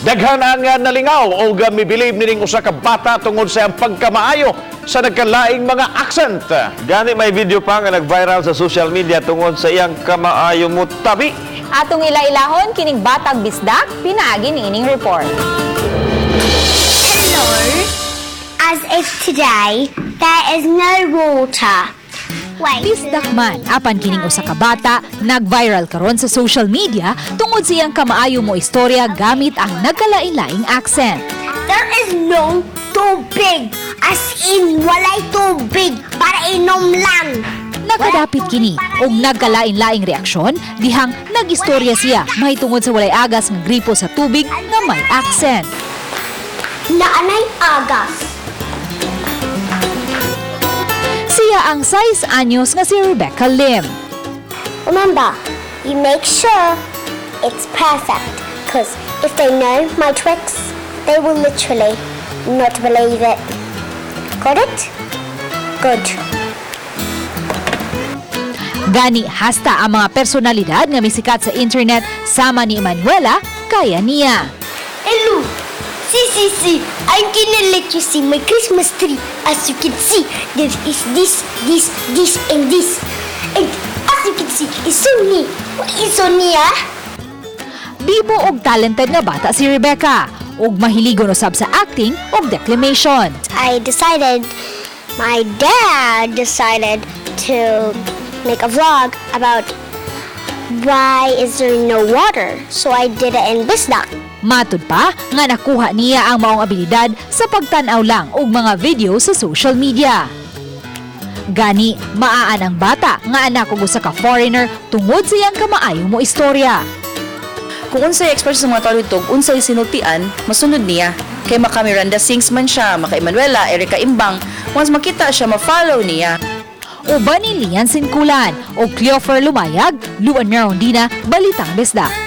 Daghan ang nalingaw o mibilib nining usa ka bata tungod sa iyang pagkamaayo sa nagkalaing mga accent. Gani may video pa nga nag-viral sa social media tungod sa iyang kamaayo mo tabi. Atong ila-ilahon kining batang bisdak pinaagi niining report. Hello. As of today, there is no water. Wait. Bisdak man apan kining usa ka bata nag-viral karon sa social media tungod sa iyang kamaayo mo istorya gamit ang nagkalain-laing accent. There is no tubig. As in, walay tubig. Para inom lang. Nakadapit kini og nagkalain-laing reaksyon dihang nag-istorya siya mahitungod sa walay agas nga gripo sa tubig nga may accent. Naanay agas. Siya ang 6 anyos nga si Rebecca Lim. Remember, you make sure it's perfect. Because if they know my tricks, they will literally not believe it. Got it? Good. Gani hasta ang mga personalidad nga misikat sa internet sama ni Emanuela kaya niya. Hello. See, see, see. I'm gonna let you see my Christmas tree. As you can see, there is this, this, this, and this. And as you can see, it's so neat. What is so neat, ah? Bibo og talented nga bata si Rebecca ug mahiligon usab sa acting ug declamation. I decided, my dad decided to make a vlog about why is there no water. So I did it in Bisdak. Matud pa nga nakuha niya ang maong abilidad sa pagtan-aw lang og mga video sa social media. Gani, maaan ang bata nga anak og usa ka foreigner tungod sa iyang kamaayo mo istorya. Kung unsay expression sa mga tao dito, unsay sinultian, masunod niya. Kay maka Miranda Sings man siya, maka Emanuela, Erika Imbang, once makita siya, ma-follow niya. Uban ni Lian Sinkulan o Cleofer Lumayag, Luan Merondina, Balitang Bisdak.